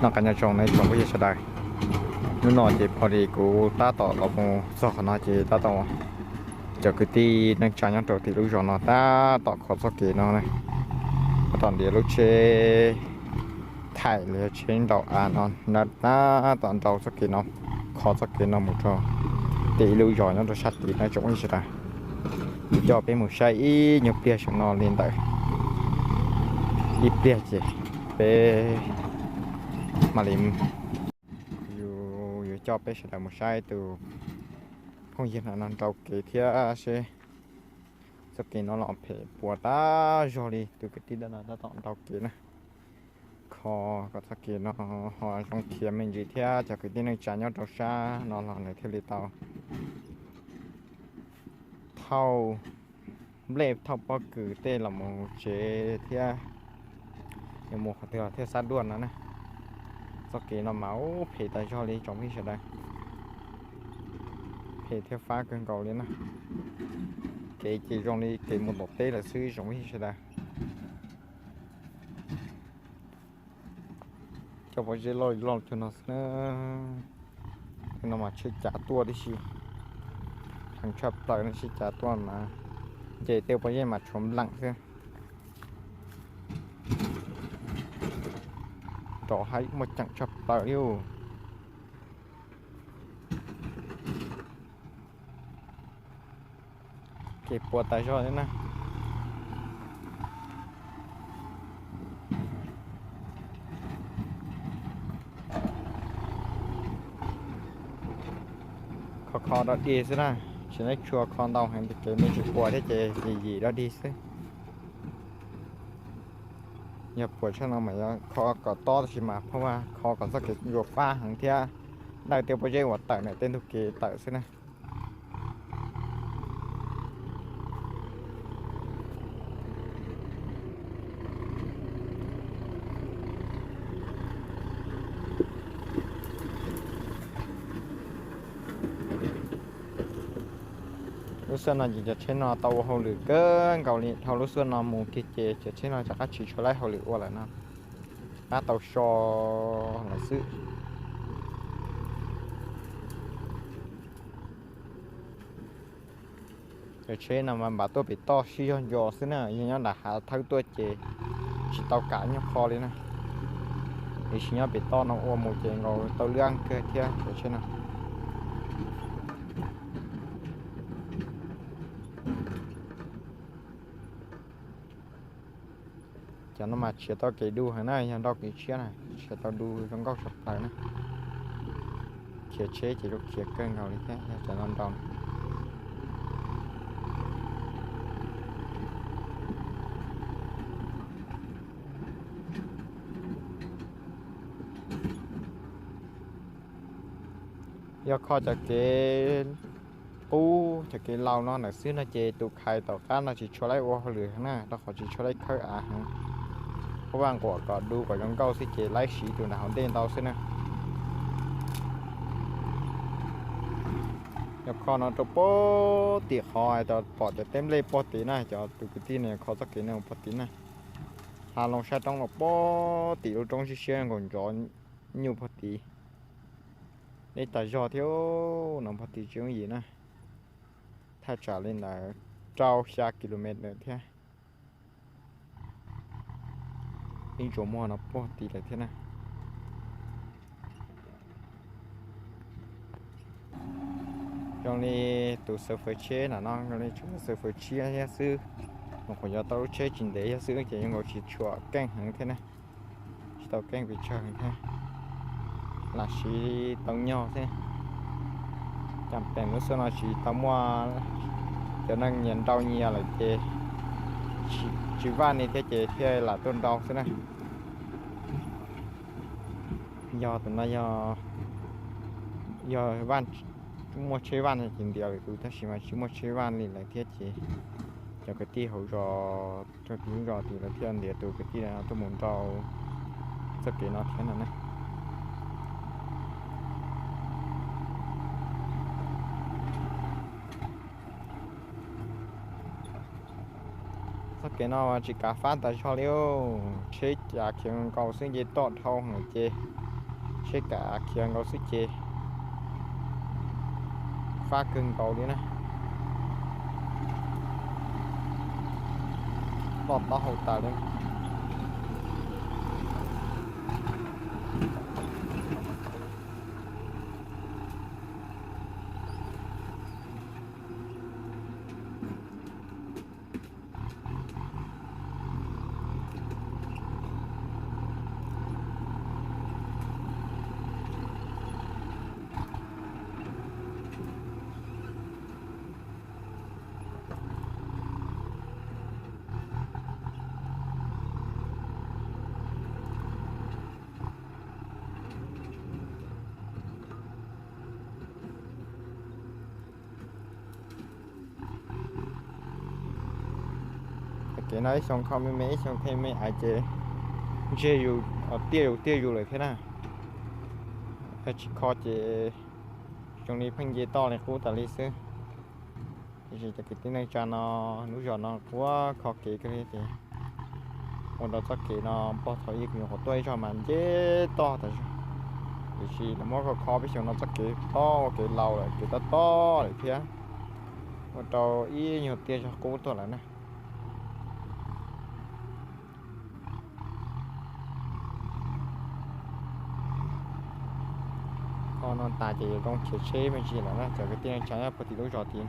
Noj qab nyob zoo nej tsoom phooj ywg sawv daws. Hnub no ces pom li kuv tab tom los mus txog qhov no ces tab tom cov kwv tij neej tsa nyob rau tim lub zos no tab tom kho txoj kev no, tab tom ntiav lub tsheb thaim los yog tsheb ntaus av no, tab tom ntaus txoj kev no, kho txoj kev no mus rau tim ib lub zos nyob rau sab tid no tsoom phooj ywg sawv daws. Kuv coj peb mus saib ib nyuag pliag saum no li ntawm ib pliag ces peb mam li, yuav coj peb sawv daws mus saib tus phooj ywg no nrau kev thiab seb txoj kev no los phem puas tas zog li. Tus kwv tij ntawm no tab tom nrau kev na, kho kom txoj kev no ho zoo khiav me ntsis thiab cov kwv tij neej tsa nyob rau sab no los nws thiaj li tau thauj nplej thauj pob kws tej los mus tsev thiab yuav mus qhov twg los thiaj xab duaj no na. Txoj kev no mas ub phem tas zog li tsoom phooj ywg sawv daws, phem thiab fab kawg nkaus li na. Kev ces zoo li kev mus tom teb lawm xwb tsoom phooj ywg sawv daws. Cov pob zeb loj loj cuag no xwb na. Tej no mas tsheb cav tuaj tib si, heev tshaj plaws no, tsheb cav tuaj mas ces tej pob zeb mas tshuav npleem xwb. Nrov haib muaj ceem tshaj plaws li. Kev puas tas zog li na. Kho kho rau dig xwb na, tsis nej tshua kho ntau heev ces kev me tsis puas thiab ces yim yim rau dig xwb. Yog puas tshaj no mas yuav kho kom tob tab sis mas phaj vaj kho kom txoj kev ntsuas fab heev thiab dawj tej pob zeb uas tawm ntawm tej ntug kev tawm xwb na. Lub xub no ces cov tsheb no tau ua hauj lwm kawg nkaus li, dhau lub xub no mus kiag ces cov tsheb no rov qab tsis tshua laib hauj lwm ua lawm no, rov qab tau so lawm xwb. Cov tsheb no mas npam tuaj pem toj sib zog ntso xwb na, yog nyob nram hav thawb tuaj ces tsis tau kam nyuag qho li na. Tiam sis nyob pem toj no ua mus ces nkaus tau lwj kawg thiab cov tsheb no. Cov no mas tshiav tau kev du heev na, yog nrau kev tshiab na, tshiav tau du zoo nkauj tshaj plaws na. Khiav tsheb ces zoo khiav kawg nkaus li thiab yog cov no nrau. Yog kho cov kev qub cov kev laus no ntawm xwb no ces tus khais tom qab no tsis tshua laib ua hauj lwm na, rau qhov tsis tshua laib khawb av heev. Phaj vaj nquam kom du kom zoo nkauj xwb ces laib siv tus nram hauv ntej ntau xwb na. Yog kho no rau puag tim qhov hais tias pom cov teb nplej puag tid na, cov tus kwv tij no kho txoj kev no puag tid na. Hla loo sab roob los puag tim lub roob siab siab nkaus ntsov nyuj puag tid. Deb tas zog thiab no puag tid tsis yooj yim na. Thaj tsam li ntawd rau xya kilomev thiab. Ib ntsuas muag no puag tid lawm thiab na. Zoo li tus xav fawv tsheb na no zoo li tsuas xav fawv tsheb thiab xwb. Mus qhov yog tau lub tsheb tsis ntev thiab xwb ces zoo nkaus tsis tshua keej heev thiab na. Tsis tau keej pes tsawg thiab, lam siv tau nyog thiab. Cas peem lub xub no tsis tau muaj cov neeg nyias nrau nyias lawm ces tsis vaj li thiab ces thiaj lam tuaj nrau xwb na. Yog tus no yog, yog vaj, muaj tsheb vaj no ces ntiav lwm tus tab sis mas tsis muaj tsheb vaj li lawm thiab ces cov kwv tij hauv zos rau tim lub zos tim lawv thiaj ntiav tus kwv tij no tuaj mus nrau txoj kev no thiab no na. Txoj kev no tsis kav fab tas zog li, tsheb cas khiav nkaus xwb nce toj dhau heev ces Tsheb kam khiav nkaus xwb ces fab kawg nkaus li na. Loj taub hau tas li. Kev no ib xyoo kho me me, ib xyoo kho me me ces ntseg yus, tiaj yus tiaj yus lawm thiab na. Yog tsis kho ces zoo li pheej nce toj li qub tas li xwb. Tiam sis cov kwv tij neej tsa no lub zos no quab kho kev kawg li ces ua rau txoj kev no npog thaum ub kuv nyuam qhuav tuaj ib zaug mas nce toj tas zog. Tiam sis lawv muab kho kho peb xyoo no txoj kev tob ua kev laus lawm, kev tob tob lawm thiab, ua rau ib nyuag tiaj zog qub tuaj lawm na. Kho no tas ces yuav zoo khiav tsheb me ntsis lawm na, cov kwv tij neej tsa nyob puag tim lub zos tid.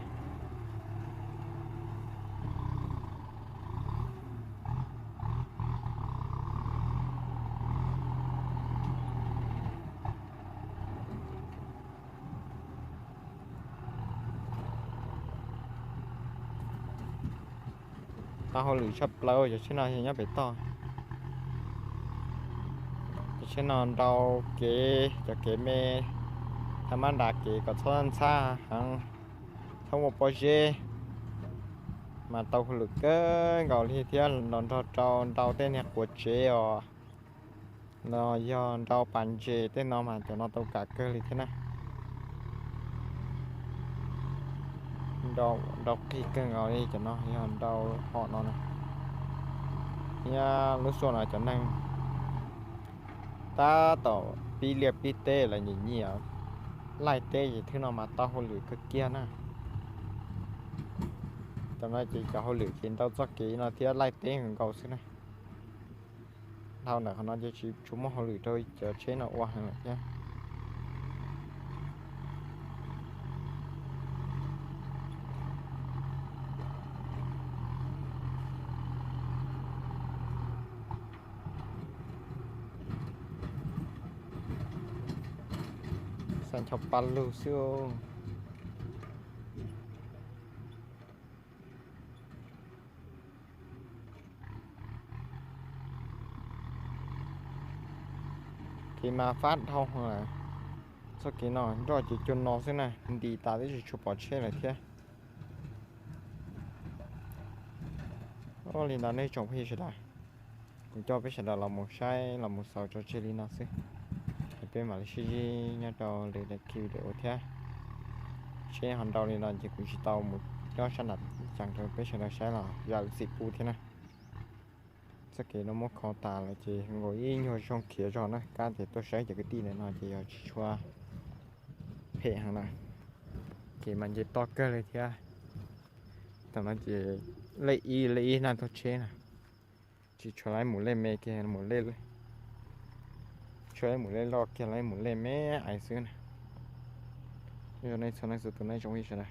Tau hauj lwm tshaj plaws cov tsheb no yog nyob pem toj. Cov tsheb no nrau kev, cov kev me, thaj mab nra kev kom txhob ntxhab heev, txhob muaj pob zeb, mas tau hauj lwm kawg nkaus li thiab los nrog rau nrau tej niag quav tsev os, los yog nrau pas ntses tej no mas cov no tau kam kawg li thiab na. Nrau qig kawg nkaus li cov no yog nrau hom no na. Thiab lub xyoo no cov neeg tab tom pib liaj pib teb lawv nyiam nyiam laij teb ces thwb no mas tau hauj lwm kawg kiag na. Tam no ces cov hauj lwm ces nrau txoj kev no thiab laij teb nkaus xwb na. Dhau ntawm qhov no ces tsis tshua muaj hauj lwm rau cov tsheb no ua heev lawm thiab. Xav ncho pa lug xwb. Kev mas fab dhau lawm. Txoj kev no nroj ces cuag no xwb na, nti tas twb tsis tshua pom tsheb lawm thiab. Li ntawd nej tsoom phooj ywg sawv daws, kuv coj peb sawv daws los mus saib los mus xaus tso tseg li no xwb. Peb mam li sib ntsib nyob rau lwm daim video thiab. Tsheb ho nrau li no ces kuv tsis tau mus nyob sab nram cees rau peb sawv daws saib los yam xim pub thiab na. Txoj kev no muab kho tas lawm ces nkaus ib nyuag zoo khiav zog na, kab tias tuaj saib cov kwv tij ntawm no ces yog tsis tshua phem heev na. Kev mas nce toj kawg li thiab. Tam no ces lej ib lej ib na tuaj tsheb na, tsis tshua laib mus lej me kiag, mus lej, tshua laib mus lej loj kiag, laib mus lej me aiv xwb na. Yog nej txhua leej txhua tus nej tsoom phooj ywg sawv daws,